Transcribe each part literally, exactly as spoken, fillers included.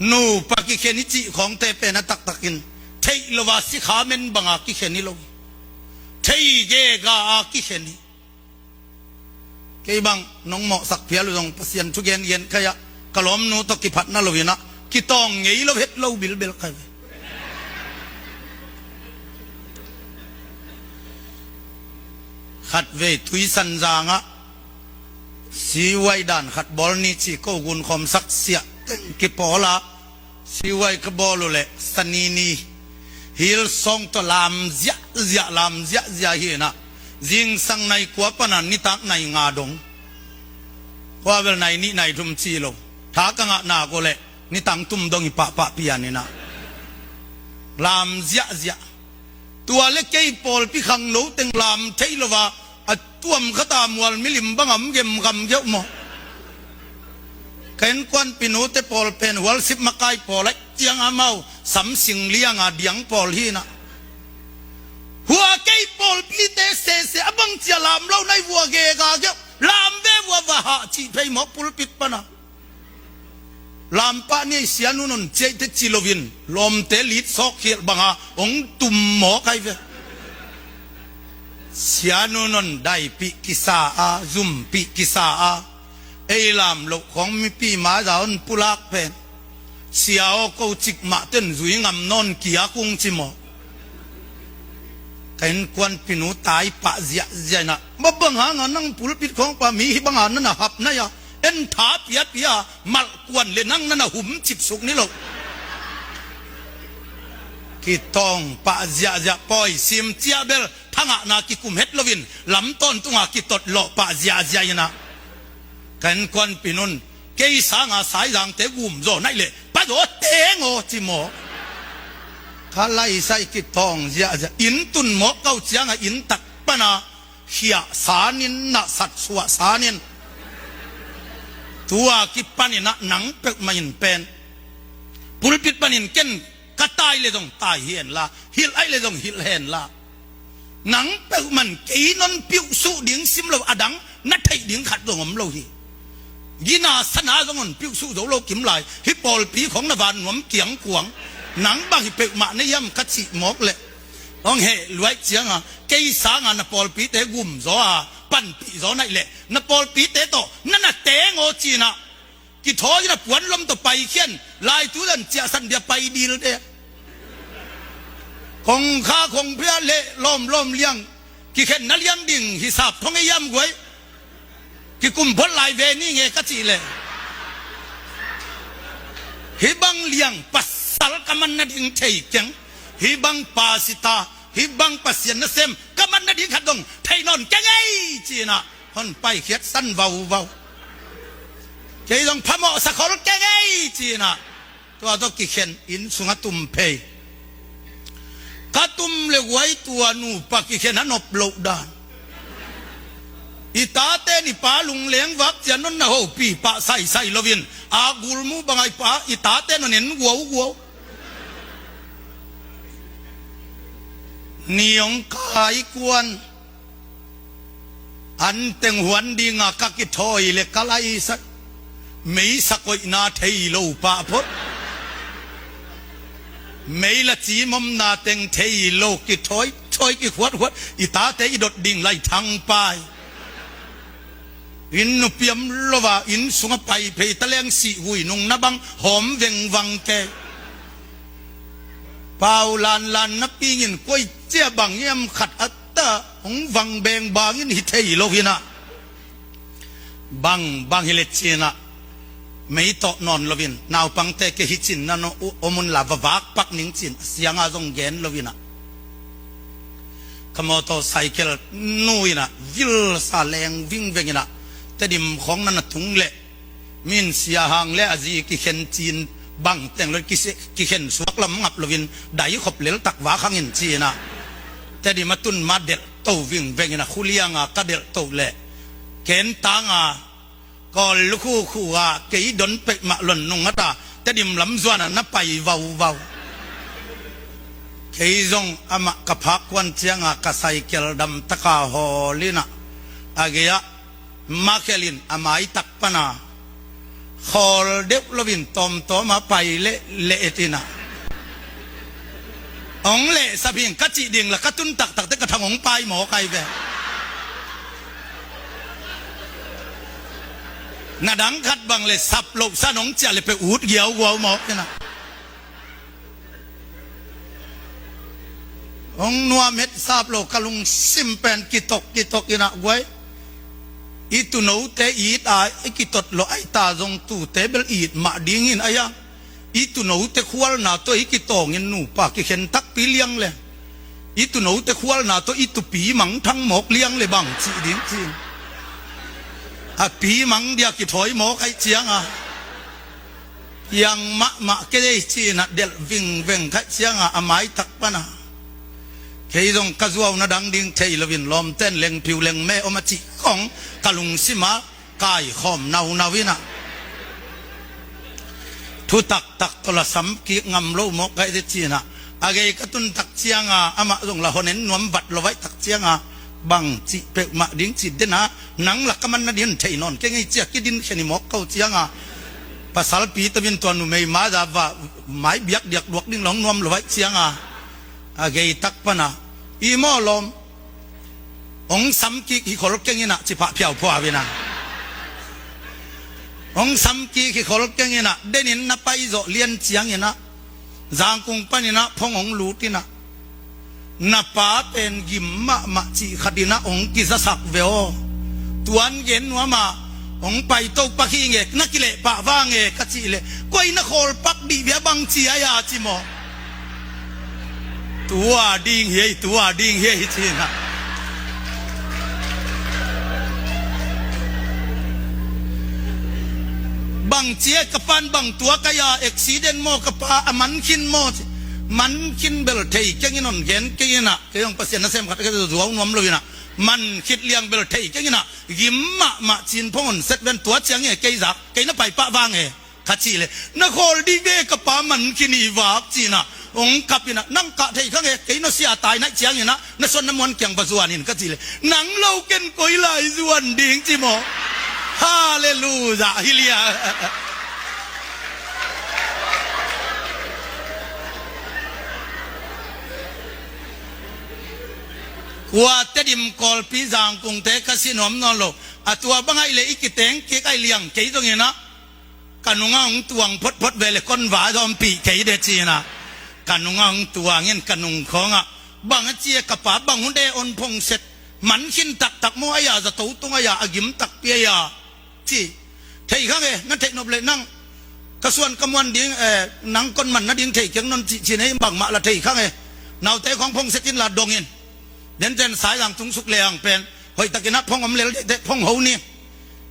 Nupa kikhen i cih khawngte pen a taktakin theih lo a sikha men banga kikhen hi lo. Thei gega a kikhen hi. Kei bang nong mawhsak phial uh zong Pasian thu gengen khai ah ka lawmnu tawh kiphatna lo inah kitawng ngei lo het lo bilbel khai ve. Khatvei Tuisanzang ah siuai dan khat bawl ni ci ko gunkhawm sak siah teng kipawl a siuai ka bawl uh leh Sanini Hillsong tawh lam ziahziah lam ziahziah hi inah zingsang nai kua pana nitak nai nga dong kua bel nai nih nai thum ci lo tha ka ngah nak uh leh nitang tum dong hi pahpah pian inah lam ziahziah. Tua le kei pawlpi khangno teng lam thei lo a a tuam khata mual milim banga om gemgam geuh maw? Ka innkuanpinute pawl pen hualsip makai pawl aih ciang amau samsing lianga diang pawl hinah. Hua kei pawlpite sese a bangcia lam lo nai vua gega geuh lam ve vua va hah cih phei maw pulpit pana. Lampah ni ei sianu non ciaihte ci loin lawmte lit sawk khialh banga hong tum mawk ai ve. Sianu non daipih kisa a zumpih kisa a ei lam loh khawng mipi maza hon pulak pen sia aw ko cikmah ten zui ngam nawn kia kung ci mawk. Ka innkuanpinu tai pah ziahziah inah mabang hanga nang pulpit khawngpa mi hih banga nana hap nai a en tha piapia malhkuan le nang nana hum cipsuk ni lo. Kitawng pah ziahziah pawi sim ciah bel thangahna kikum het loin lam tawntunga kitot lawh pah ziahziah inah ka innkuanpinun kei sanga saizangte gumzaw naih leh pazaw teng aw ci mawk. Ka laisai kitawng ziahziah inn tun mawk kau cianga inn tak pana khiah sanin na satsuah sanin tua kipaninah nang peuhmah in pen pulpit panin ken ka tai le zong tai henla hilh aih le zong hilh henla nang peuhmah in kei non piuhsuh ding sim lo a dang na theih ding khat zong om lo hi. Gina sana zong hon piuhsuh zo lo kim lai hih pawlpi khawng na van nuam kiangkuang nang bang hi peuhmah na hiam ka cih mawk leh hong heh luaih cianga kei sanga na pawlpite gumzaw a panpih zaw naih leh na pawlpite tawh nana teng aw cinah kithawi inah puan lom tawh paikhian laitu dan ciahsan dia pai dil de. Kongkha kongphia le lawmlawm liang kikhenna liang ding hisap thong ei hiam guai. Kikum phot lai ve ni nge ka cih leh hih bang liang pasal ka man nading thei keng. Hih bang pasita hih bang Pasian nasem ka man nading khat dong thei nawn keng ei cinah hon paikhiat san vauvau. Kei zong phamawh sakhol keng ei cinah tua tawh kikhen inn sungah tum phei. Ka tum le guai tua nupa kikhen a nop loh dan. I tate ni pa lungleng vak cian non na hopi pah saisai loin a gulmu bangai pa i tate non en guauguau. Ni hong kai kuan an teng huan dinga ka kithawi le ka laisak meisa koihna thei lo pah phot. Meila cimomna teng thei lo kithawi thawi kikhuathuat i tate i dot ding lai thangpai. Inn nupiam lova inn sunga pai phei taleng sih hui nung na bang hawm vengvang kei. Pau lanlan na pingin koi cia bang hiam khat a ta hong vang beng bangin hi thei lo hinah. Bang bang hi le cinah mei tawh nawn loin naupangte ke hi cin na no om unla va vakpak ning cin sianga zong gen lo inah. Ka mawtaw saikel nu inah vilsa leng vingveng inah Tedim khawng na na tung leh min siahang le a zi kikhen cin bang teng lo kikhen suak lam ngap loin dai khop leltak vakhang in cinah Tedim a tun ma delh to vingveng inah khulianga ka delh to leh kentanga kawl lukhukhu a kei don peihmah lon nungata Tedim lam zuana na pai vauvau. Kei zong amah ka phak kuan cianga ka saikel damtaka hawl inah a gei-ah makhelin a maitak pana Khawl deuh loin tawmtawm a pai leh leh e ci-in ah. Hong lehsap hing ka cih ding la ka tun taktak teh ka thang hong pai mawk ai ve. Na dang khat bang leh sap loh san hong ciah leh peuh ut giauguau mawk in ah. Hong nuam het sap lo ka lungsim pen kitok kitok in ah guai. I tuunote it a i kitot loh ai ta zong tuute bel it mah ding in ai a. I tuunote khualna tawh i kitawngin nupa kikhen takpi liang leh, i tuunote khualna tawh i tuupi mangthang mawk liang leh bang cih ding ci-in. A pi mang dia kithawi mawk ai ciang a. Piang mahmah kei ci-in ah delh vingveng khaih ciang a, a maitak pan a kei zong ka zuau nadang ding thei loin lawmten lengpiu lengme om a cih khong ka lungsim ah kaikhawm naunau in ah. Thu taktak tawh la sam kik ngam lo mawk khaih ci-in ah. A gei ka tun tak ciang a amah zong la hon en nuam vat lo vaih tak ciang a, bang cih peuhmah ding ci den a, nang la ka man nading thei nawn kei ngei ci-a kidin khen hi mawk ko ciang a. Pasalpi tawh in tua numei ma za va mai biak diak duak ding la hong nuam lo vaih ciang a. A gei tak pan a, i maw lawm, hong sam kik hi khol keng in ah ci pah phiauphua in ah. Hong sam kik hi khol keng in ah, den in na pai zawh lian ciang in ah, Zangkung pan in ah phong hong lut in ah, na pa pen gim mahmah cih khat in ah hong kizasak ve aw. Tuan gen nuam a, hong pai to pak hi nge, na kileh pah vang e ka cih leh, koi na khawl pak dih ve a bang ci ai a ci maw. Tua ding hi ei, tua ding hi ei ci-in ah. Bang ci e ka pan bang tuak ai a, accident maw ka pa, a man khin maw ci. Man khin bel thei keng in hon gen keng in ah. Kei zong Pasian nasem khat ka zuau nuam lo in ah. Man khit liang bel thei keng in ah. Gim mahmah ci-in phong hon set ven tua ciang e kei zak, kei na pai pah vang e. Ka cih leh, na khawl dih ve ka pa man khin hi vak ci-in ah. Hong kap in ah, nang kah thei kha nge, kei nusia tai naih ciang in ah, na suan na muan kiang va zuan in ka cih leh, nang lo ken koi lai zuan ding ci maw. Halleluiah, hi lia. Kua Tedim Kawlpi Zangkungte ka si nuam nawn lo. A tua bang ai leh i kiteng kik ai liang kei zong in ah. Ka nungah hong tuang photphot ve leh kon va zawmpih kei de ci-in ah. Ka nungah hong tuang in ka nung khawng ah. Bang a ci e ka pa bang hun de hon phong set. Man khin taktak maw ai a zato tung ai a a gim takpi ai a. Ci. Thei kha nge, na theih nop leh nang. Ka suan ka muan ding, eh, nang kon man nading thei keng nawn cih ci-in ei bangmah la thei kha nge. Naute khawng phong set in la dong in. Den ten sai zang tung suk leh ang pen. Hoih takin ah phong om lel deh, phong ho ni.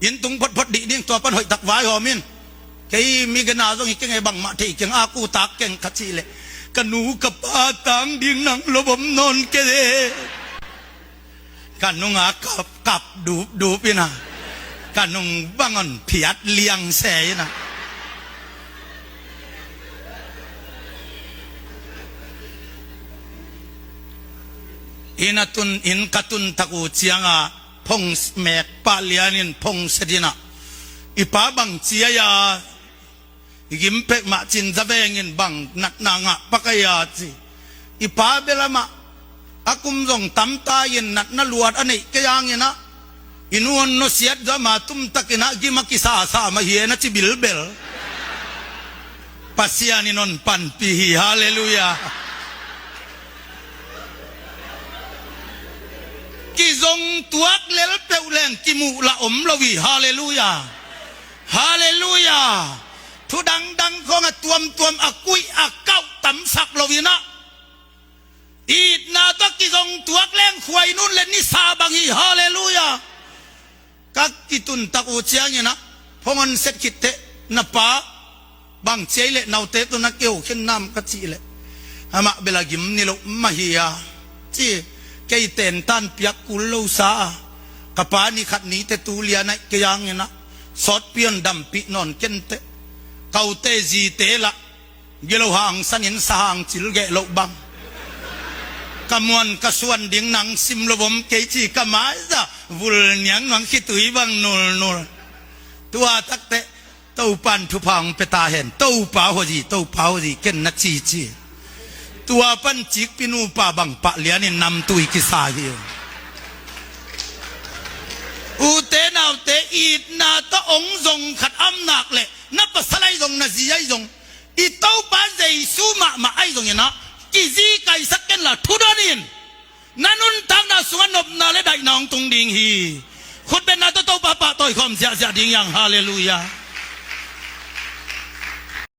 Inn tung photphot dih ding tua pan hoih tak vaihawm in. Kei mi gena zong hi keng e bangmah thei keng a ku tak keng ka cih leh. Ka nu ka pa tang ding nang lo bom nawn kei de. Ka nungah kap, kap dup dup in ah. Ka nung bang hon phiat liang se in ah. Inn a tun, inn ka tun tak uh ciang ah, phong mek pah lian in phong set in ah. I pa bang ci ai a, i gim pek mah cin za veng in bang natna ngah pak ai a ci. I pa bel amah, a kum zong tam ta in natna luat a neih kei hang in ah. I nu hon nusiat zaw mah tum tak in ah gim a kisasa mah hi e na ci bilbel. Pasian in hon panpih hi, halleluiah. Kizong tuak lel peuh leng kimuh lah om lo hi, halleluiah. Halleluiah. Thu dangdang khawng a tuamtuam a kuih a kauh tamsak lo in ah. Itna tawh kizong tuak leng khuai nun le nisa bang hi, halleluiah. Ka kitun tak uh ciang in ah, phong hon set khit teh, na pa bang ci ai leh naute tawh na keu khin nam ka cih leh. Amah bel a gim ni lo mah hi a ci. Kei tentan piak kul lo sa a. Ka pa ni khat ni teh tu lian aih kei hang in ah. Sawtpi hon dampih nawn ken teh. Ka ute zite lah. Gilo hang sanin sa hang cil geh loh bang. Ka muan ka suan ding nang sim lo bom kei ci ka mai za vul niang nuang khitui bang nulnul. Tua tak teh Topan thupha hong pia ta hen. Topa hua zi, Topa hua zi, ken na ci ci. Tua pan cikpi nupa bang pah lianin namtui kisa hi. Ute naute, itna tawh hong zong khat om nak leh, na pasal ahi zong, na zi ahi zong, i Topa Jesu mahmah ahi zongin ah, kizikaisak kenla thudon in. Na nuntakna sungah nopna le daihna hong tung ding hi. Khutbetna tawh Topa pahtawi khawm ziahziah ding hi hang. Halleluiah.